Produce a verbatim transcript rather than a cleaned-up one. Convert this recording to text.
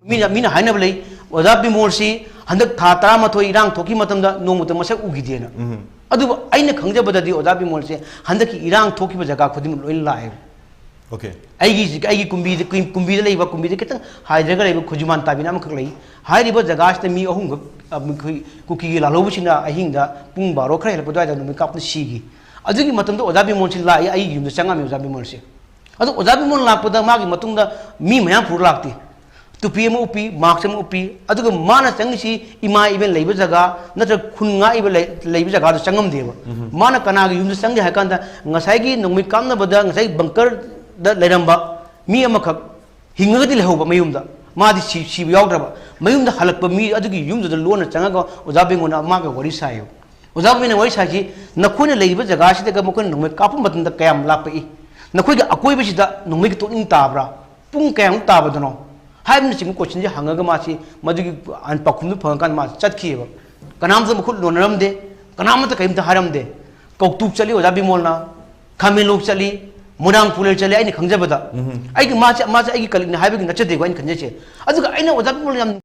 ꯃꯤꯅ ꯃꯤꯅ ꯍꯥꯏꯅꯕ ꯂꯩ, ꯑꯣꯖꯥ ꯕꯤꯃꯣꯜꯁꯤ ꯍꯟꯗꯛ ꯊꯥ ꯇꯔꯥꯃꯥꯊꯣꯏ ꯏꯔꯥꯡ ꯊꯣꯛꯈꯤꯕ ꯃꯇꯝꯗ ꯅꯣꯡꯃꯇ ꯃꯁꯛ ꯎꯈꯤꯗꯦꯅ꯫ ꯑꯗꯨꯕꯨ ꯑꯩꯅ ꯈꯪꯖꯕꯗꯗꯤ ꯑꯣꯖꯥ ꯕꯤꯃꯣꯜꯁꯦ ꯍꯟꯗꯛꯀꯤ ꯏꯔꯥꯡ ꯊꯣꯛꯈꯤꯕ ꯖꯒꯥ ꯈꯨꯗꯤꯡꯃꯛ ꯂꯣꯏꯅ ꯂꯥꯛꯑꯦꯕ꯫ ꯑꯣꯀꯦ꯫ ꯑꯩꯒꯤ ꯍꯧꯖꯤꯛ ꯑꯩꯒꯤ ꯀꯨꯝꯕꯤꯗ ꯀꯨꯝ- ꯀꯨꯝꯕꯤꯗ ꯂꯩꯕ, ꯀꯨꯝꯕꯤꯗ ꯈꯤꯇꯪ ꯍꯥꯏꯗꯔꯒ ꯂꯩꯕ ꯈꯨꯖꯨꯃꯥꯟ ꯇꯥꯕꯤꯅ ꯑꯃꯈꯛ ꯂꯩ꯫ ꯍꯥꯏꯔꯤꯕ ꯖꯒꯥꯁꯤꯗ ꯃꯤ ꯑꯍꯨꯝꯈꯛ, ꯑ, ꯑꯩꯈꯣꯏ ꯀꯨꯀꯤꯒꯤ ꯂꯥꯜꯍꯧꯕꯁꯤꯡꯅ ꯑꯍꯤꯡꯗ ꯄꯨꯡ ꯕꯥꯔꯣ ꯈꯔ ꯍꯦꯜꯂꯛꯄ ꯑꯗꯨꯋꯥꯏꯗ ꯅꯣꯡꯃꯩ ꯀꯥꯞꯇꯨꯅ ꯁꯤꯈꯤ꯫ ꯑꯗꯨꯒꯤ ꯃꯇꯝꯗ ꯑꯣꯖꯥ ꯕꯤꯃꯣꯜꯁꯤ ꯂꯥꯛꯏ, ꯑꯩꯒꯤ ꯌꯨꯝꯗ ꯆꯪꯉꯝꯃꯤ ꯑꯣꯖꯥ ꯕꯤꯃꯣꯜꯁꯦ꯫ ꯑꯗꯣ ꯑꯣꯖꯥ ꯕꯤꯃꯣꯜ ꯂꯥꯛꯄꯗ ꯃꯥꯒꯤ ꯃꯇꯨꯡꯗ ꯃꯤ ꯃꯌꯥꯝ ꯄꯨꯔ ꯂꯥꯛꯇꯦ꯫ ꯇꯨꯄꯤ ꯑꯃ ꯎꯞꯄꯤ, ꯃꯥꯛꯁ ꯑꯃ ꯎꯞꯄꯤ, ꯑꯗꯨꯒ ꯃꯥꯅ ꯆꯪꯉꯤꯁꯤ ꯏꯃꯥ ꯏꯕꯦꯟ ꯂꯩꯕ ꯖꯒꯥ ꯅꯠꯇ꯭ꯔꯒ ꯈꯨꯟ ꯉꯥꯛꯏꯕ ꯂꯩ- ꯂꯩꯕ ꯖꯒꯥꯗꯣ ꯆꯪꯉꯝꯗꯦꯕ꯫ ꯃꯥꯅ ꯀꯅꯥꯒꯤ ꯌꯨꯝꯗ ꯆꯪꯒꯦ ꯍꯥꯏ ꯀꯥꯟꯗ ꯉꯁꯥꯏꯒꯤ ꯅꯣꯡꯃꯩ ꯀꯥꯞꯅꯕꯗ ꯉꯁꯥꯏ ꯕꯪꯀꯔꯗ ꯂꯩꯔꯝꯕ ꯃꯤ ꯑꯃꯈꯛ ꯍꯤꯡꯉꯒꯗꯤ ꯂꯩꯍꯧꯕ ꯃꯌꯨꯝꯗ, ꯃꯥꯗꯤ ꯁꯤ- ꯁꯤꯕ ꯌꯥꯎꯗ꯭ꯔꯕ꯫ ꯃꯌꯨꯝꯗ ꯍꯜꯂꯛꯄ ꯃꯤ ꯑꯗꯨꯒꯤ ꯌꯨꯝꯗꯨꯗ ꯂꯣꯟꯅ ꯆꯪꯉꯒ ꯑꯣꯖꯥ ꯕꯤꯃꯣꯜꯅ ꯃꯥꯒ ꯋꯥꯔꯤ ꯁꯥꯏꯌꯦꯕ꯫ ꯑꯣꯖꯥ ꯕꯤꯃꯣꯜꯅ ꯋꯥꯔꯤ ꯁꯥꯏꯁꯤ, ꯅꯈꯣꯏꯅ ꯂꯩꯔꯤꯕ ꯖꯒꯥꯁꯤꯗꯒ ꯃꯈꯣꯏꯅ ꯅꯣꯡꯃꯩ ꯀꯥꯞꯄ ꯃꯇꯝꯗ ꯀꯌꯥꯝ ꯂꯥꯞꯄꯛꯏ? ꯅꯈꯣꯏꯒꯤ ꯑꯀꯣꯏꯕꯁꯤꯗ ꯅꯣꯡꯃꯩꯒꯤ ꯇꯣꯛꯅꯤꯡ ꯇꯥꯕ꯭ꯔꯥ? ꯄꯨꯡ ꯀꯌꯥꯃꯨꯛ ꯇꯥꯕꯗꯅꯣ? ꯍꯥꯏꯕꯅꯆꯤꯡꯕ ꯀꯣꯏꯁꯟꯁꯦ ꯍꯪꯉꯒ ꯃꯥꯁꯤ ꯃꯗꯨꯒꯤ ꯄꯥꯎꯈꯨꯝꯗꯨ ꯐꯪꯉꯀꯥꯟꯗ ꯃꯥ ꯆꯠꯈꯤꯑꯕ꯫ ꯀꯅꯥꯝꯇ ꯃꯈꯨꯠ ꯂꯣꯟꯅꯔꯝꯗꯦ, ꯀꯅꯥꯃꯠꯇ ꯀꯔꯤꯝꯇ ꯍꯥꯏꯔꯝꯗꯦ꯫ ꯀꯧꯇꯨꯛ ꯆꯠꯂꯤ ꯑꯣꯖꯥ ꯕꯤꯃꯣꯜꯅ, ꯈꯥꯃꯦꯟꯂꯣꯛ ꯆꯠꯂꯤ, ꯃꯣꯏꯔꯥꯡ ꯄꯨꯂꯦꯜ ꯆꯠꯂꯤ꯫ ꯑꯩꯅ ꯈꯪꯖꯕꯗ ꯑꯩꯒꯤ ꯃꯥꯁꯦ ꯃꯥꯁꯦ ꯑꯩꯒꯤ ꯀꯂꯤꯛꯅꯤ ꯍꯥꯏꯕꯒꯤ ꯅꯠꯆꯗꯦꯀꯣ ꯑꯩꯅ ꯈꯟꯖꯩꯁꯦ꯫ ꯑꯗꯨꯒ ꯑꯩꯅ ꯑꯣꯖꯥ ꯕꯤꯃꯣꯜ ꯌꯥꯝ